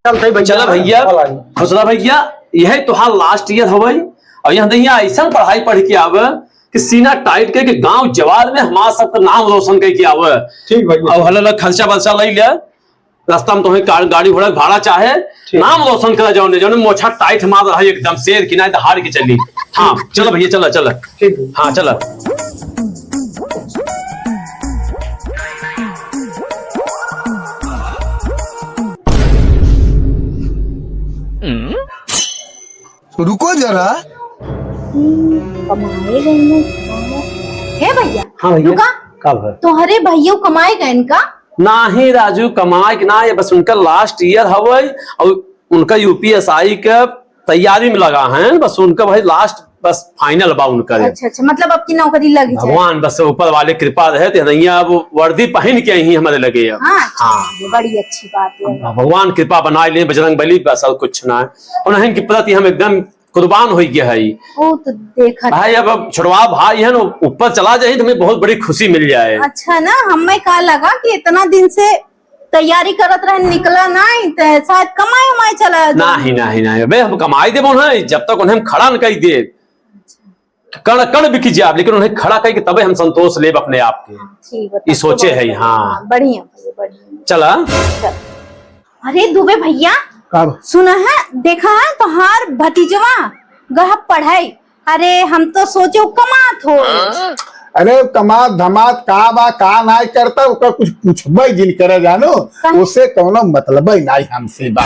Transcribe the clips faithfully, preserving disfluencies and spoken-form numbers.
चल भैया, चला भैया, चला। खुश रहा भैया, यही तोहार last year हवई। और यहाँ दहिया ऐसा पढ़ाई पढ़ के आवे कि सीना tight करके गांव जवार में हमार सबका नाम रोशन करके आवे। ठीक भैया। और हल्ला खर्चा बर्चा ले ले, रास्ता में तोहे कार, गाड़ी घोड़ा भाड़ा चाहे, ठीक। नाम रोशन करा जाओ ने, जाओ ने मोछा tight मार रहा है एकदम शेर की, नहीं तो हार के चली। हाँ, चलो भैया, चलो, चलो। ठीक है। हाँ, चलो। रुको जरा। हम्म, कमाए गए हैं। हे भैया, हाँ भैया। रुका। का भा? तोहरे भैया कमाए गए का? नाही राजू, कमाए के ना, ये बस उनका last year हवे और उनका यूपीएसआई के तैयारी में लगा है, बस उनका भाई last, बस final बा उनका। अच्छा, अच्छा, मतलब अब की नौकरी लग जाए। भगवान बस ऊपर वाले कृपा रहे, तो नैया अब वर्दी पहन के आई हमारे लगे अब। हाँ, अच्छा, हाँ। ये बड़ी अच्छी बात है। अब भगवान कृपा बनाए ले, बजरंग बली, बस और कुछ ना है। और इनके प्रति हम एकदम कुर्बान हो गया है। वो तो देखा भाई, अब, अब छुड़वा भाई है ना, ऊपर चला जाए तो हमें बहुत बड़ी खुशी मिल जाए। अच्छा ना, हमें का लगा कि इतना दिन से तैयारी करत रहे, निकला नहीं, तो शायद कमाई उमाई चला जाए। नहीं, नहीं, नहीं, बे, हम कमाई देबो ना, जब तक उन्हें हम खड़ा न कर दे, कण कण बिक जाब, लेकिन उन्हें खड़ा करके तबे हम संतोष लेब अपने आप के। ठीक बता, ई सोचे तो है, बढ़िया, हाँ। बढ़िया, बढ़िया। चला। चल। अरे दुबे भैया, का बा? सुना है, देखा है, तोहार भतीजवा गह पढ़ाई। अरे, हम तो सोचे उ कमात हो। अरे, कमात धमात का बा, का नाई करता, ओकर कुछ पूछबे जिन करे, जानो, का? ओसे कौनो मतलबे नाई हमसे बा।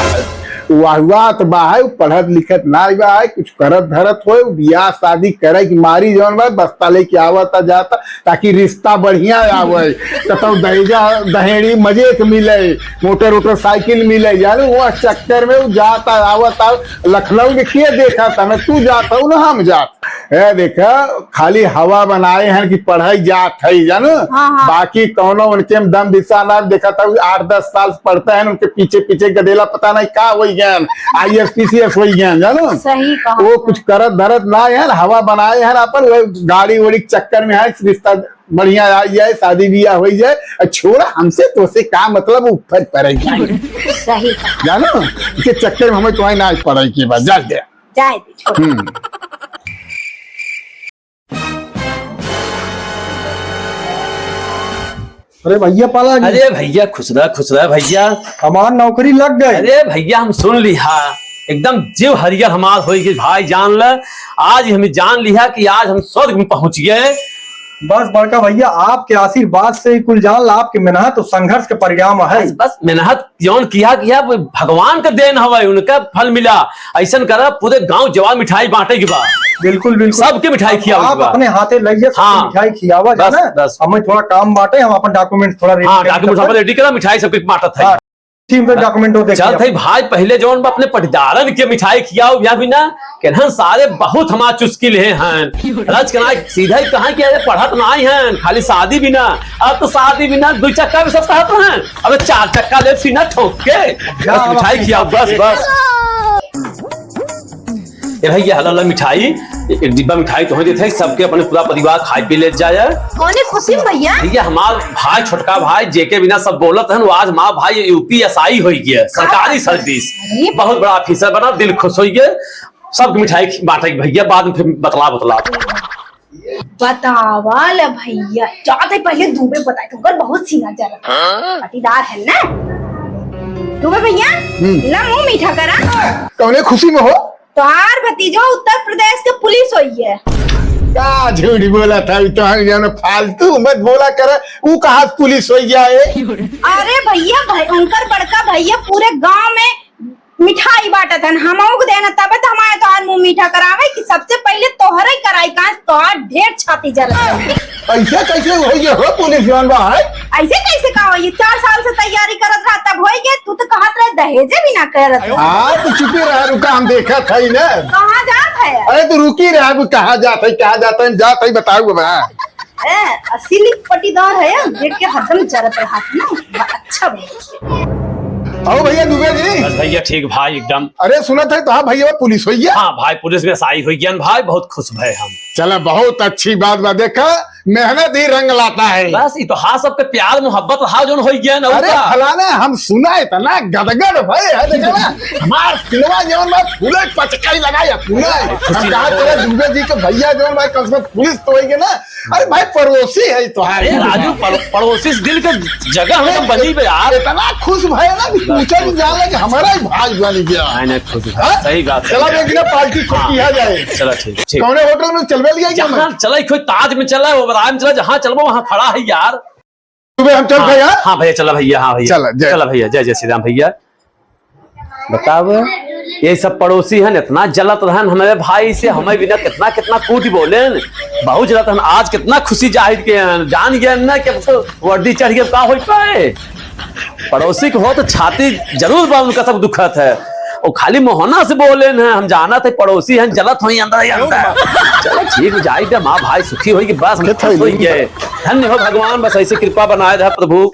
उ अहुआत बा है, उ पढ़त लिखत नाई बा है, कुछ करत धरत होए, उ बियाह शादी करे की मारी जौन बा, बस्ता लेके आवता जाता, ताकि रिश्ता बढ़िया आवे, कतौ दहेजा दहेड़ी मजे के मिले, मोटर वोटर साइकिल मिले, जानो, वो चक्कर में उ जाता आवता। लखनऊ में के देखा था ना, तू जाता हो ना, हम जात। ए, देखा, खाली हवा बनाए हैं कि पढ़ाई जात है, जानो? हाँ, हाँ। बाकी कौनो उनके में दम दिशा ना देखा था, आठ दस साल से पढ़ते हैं, उनके पीछे पीछे गदेला पता नहीं का होई गए, आईएएस पीसीएस होई गए, जानो? सही कहा। वो कुछ करत धरत ना है, हवा बनाए हैं अपन, वो गाड़ी वाड़ी के चक्कर में है, रिश्ता बढ़िया आ जाए, शादी बियाह हो जाए, और छोड़ा, हमसे तोसे का मतलब, ऊपर पड़ेगी। सही कहा। जानो, इसके चक्कर में हमें तुम्हें ना पड़े की बात, जा दे। जाए दे, छोड़। हम्म। अरे भैया पाला जी। अरे भैया, खुश रह, खुश रह भैया। हमार नौकरी लग गई। अरे भैया, हम सुन लिहा, एकदम जीव हरियर हमार होई गई भाई, जान ल, आज हम जान लिहा कि आज हम स्वर्ग में पहुंच गए। बस बड़का भैया, आपके आशीर्वाद से ही कुल जान ला, आपके मेहनत और संघर्ष के परिणाम है। बस, बस, मेहनत जौन किया, किया, वो भगवान का देन हवे, उनका फल मिला। ऐसन करा, पूरे गांव जवार मिठाई बांटे के बा। बिल्कुल, बिल्कुल। सबके मिठाई खियावे के बा। अपने हाथे लइए, सबके हाँ। मिठाई खियावा बस, जाना। बस। हमें थोड़ा काम बाटे, हम अपन डॉक्यूमेंट थोड़ा रेडी हाँ, करी डॉक्यूमेंट तब सब तक। रेडी करा, मिठाई सबके बांटत है। हाँ, टीम के डॉक्यूमेंट वो देखिए चल आप। भाई, पहले जौन बा अपने पटिदारन के मिठाई खियाओ, या भी ना, केनहन सारे बहुत हमार चुस्की लेहे हैं। रच के ना, सीधा ही कहा कि अरे पढ़त नाई हैं, खाली शादी भी ना, अब तो शादी भी ना, दो चक्का भी सब कहत हैं, अब चार चक्का ले सीना ठोक के, बस मिठाई खियाओ, बस, बस। ए भैया, हला, हला मिठाई, एक डिब्बा मिठाई तोहे देत है, सबके अपने पूरा परिवार खाए पी ले जाए। कौने खुशी में भैया? भैया, हमार भाई, छोटका भाई, जेके बिना सब बोलत हन, वो आज हमार भाई यूपीएसआई होई गया, सरकारी सर्विस, अरे। बहुत बड़ा ऑफिसर बना, दिल खुश होई गया। सबके मिठाई खि-, बांटे के भैया, बाद में फिर बतला, बतला। बतावा ले भैया, जाते पहले दुबे बताए, तुमकर बहुत सीना जरा था। हाँ? पटीदार है ना? दुबे भैया, हम्म। ला मुंह मीठा करा। कौने खुशी में हो? तोहार भतीजो उत्तर प्रदेश के पुलिस होई है। का झूठ बोला था, तो हम जानो फालतू मत बोला कर। ऊ कहाँ से पुलिस होई गया है? अरे भैया, भाई, उनकर बड़का भैया पूरे गांव में मिठाई बांटत हन, हमहू के देना, तबे तो हमारे तोहार मुंह मीठा करावे कि सबसे पहले तोहरे ही कराई, कहाँ से तोहार ढेर छाती जरत है। ऐसे कैसे होई गया हो पुलिस जौन बा है? ऐसे कैसे का होई? चार साल से तैयारी करत रहा तब होई गया, तू तो कहत रहे दहेजे भी ना करत हो। हाँ, तो चुपी रहा, रुका, हम देखा था ही ना। कहाँ जात है? अरे तो रुकी रहा, अब कहाँ जात है, कहाँ जात है, जात है, बताओ बाबा। ए, असली पटीदार है, देख के हरदम जरत रहा ना, बा-, अच्छा भैया। आओ भैया दुबे जी। बस भैया ठीक भाई एकदम। अरे सुनत है तो हाँ भैया पुलिस होई गया। हाँ भाई पुलिस में एसआई होई गया भाई, बहुत खुश भए हम। चला बहुत अच्छी बात बा, देखा मेहनत ही रंग लाता है। बस, ई तो हाँ, सबके प्यार मोहब्बत रहा, जोन होई गया ना, अरे, का? फलाने, हम सुना इतना गदगद भय है, देखे ना, हमार सिनवा जौन बा, फूले पचकाई लगाई है, फूले। खुशी हम कहा, ना हो। चला, दुबे जी के भैया जौन बा, कम से कम पुलिस तो होई गए ना। अरे भाई, पड़ोसी है तोहार। अरे राजू, पड़ो-, पड़ोसी से दिल के जगह हम ए, बनी बे यार। इतना खुश भय ना कि बस, पूछा नहीं बस। जाला कि हमारा ही भाई बन गया। नहीं, नहीं, खुश है। हाँ? सही बात है। चला, एक दिन पार्टी को हाँ। किया जाए। चला, ठीक, ठीक। कौने होटल में चलबे लिया क्या मैं? जहाँ चला, कोई ताज में चला, ओबराय में चला, जहाँ चलबो वहाँ खड़ा है यार। सुबह हम चल हाँ, भैया। हाँ भैया, चला भैया, हाँ भैया। चला, जय। चला भैया, जय जय श्री राम भैया। बताओ, ये सब पड़ोसी हैं, इतना जलत रहन हमारे भाई से, हमें बिना कितना कितना कूट बोलेन, बहुत जलत रहन। आज कितना खुशी जाहिर के हैं, जान गए ना कि अब तो वर्दी चढ़ के का हो पाए। पड़ोसी के हो तो छाती जरूर बा, उनका सब दुखत है। वो खाली मोहना से बोलेन हैं, हम जानत है पड़ोसी हैं, जलत होई अंदर ही अंदर। चलो ठीक हो जाई दे, माँ भाई सुखी होई कि बस हम खुश होई गए। धन्य हो भगवान, बस ऐसे कृपा बनाए रहे प्रभु।